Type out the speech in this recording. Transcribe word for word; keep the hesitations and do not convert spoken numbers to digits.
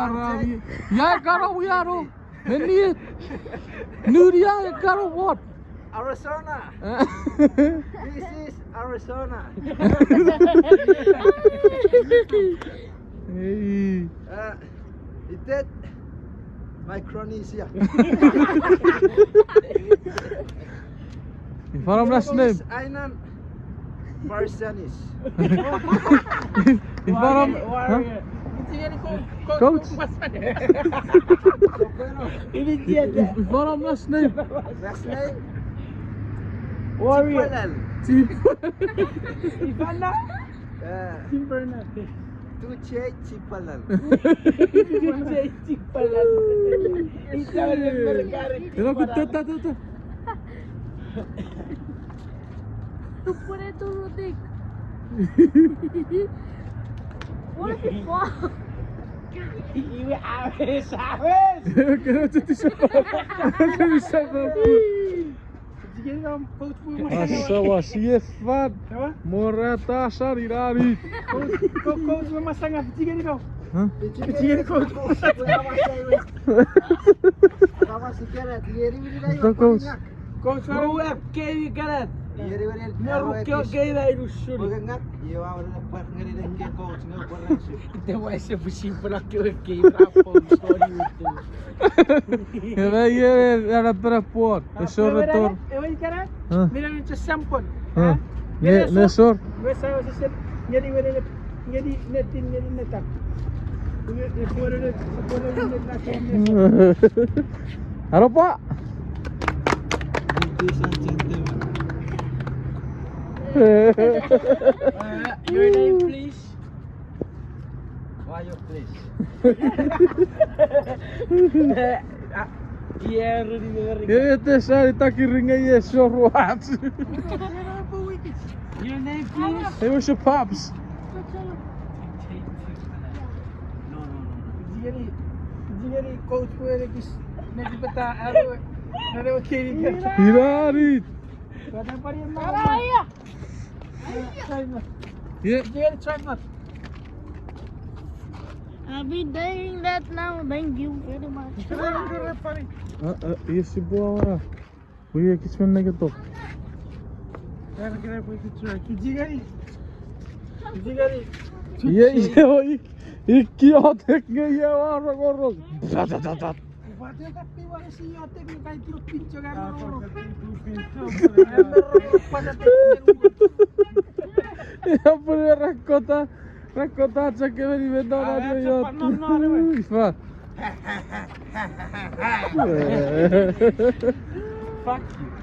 Arami. Ya karo wiano. Meni. Nuria karo what? Arizona. This is Arizona. Hey. Uh, it did. Micronesia. Ifa om last name? Island Marshallese. Ifa om, huh? Coach? Ifa om last name? Last name? Warrior. Chipalal. Chip- Ifa na? Eh. Timberland. Tuche Chipalal. Tuche Chipalal. Ita le merkari. Ero ku tata, tata. Tupure turutik. What if it fall? Iwe aves, aves. Kero titi sapa. Titi sapa. Asa wa siefan. Ewa? Mora ta sari rari. Coach, co-, coach, we masanga, fichikeni ko. Huh? Fichikeni coach. Ito coach. Coach, we have game kanan. Meru keo game ai lusuni. Ite wa ese pwisin pwe na kewe game ra pon sori utu. Ena iere, ena pera pon. Esor etor. Ewe ikanan? Huh? Mina ni just sample. Huh? Huh? Nge, nge nesor? Nge sa, sa, sa, ngeni wene, ngeni netin, ngeni netan. Nge, nge, nge, nge, nge, nge, nge, nge, nge, nge, nge. Aropa. Ladies and gentlemen. Uh, your name, please? Why you please? Ah, yeah, really, really. Ete sani takiri nge esor wach. Your name, please? Hey, what's your pops? No, no, no, no. Jigeri, jigeri, coach, where is, neti peta, alo, nane wa kiri. Irari. Pata pari na. Ara, iya. Try not. Yeah. Jigeri, try not. I've been doing that now. Thank you very much. Uh, uh, yes, you go. Wi ekis men neketo. Iei, iei, ik, ikki iotek nge iei ua rongorong. Ia pun era kota. Rakkota chok kemeni me non an we iotek. Ifa. Fuck you.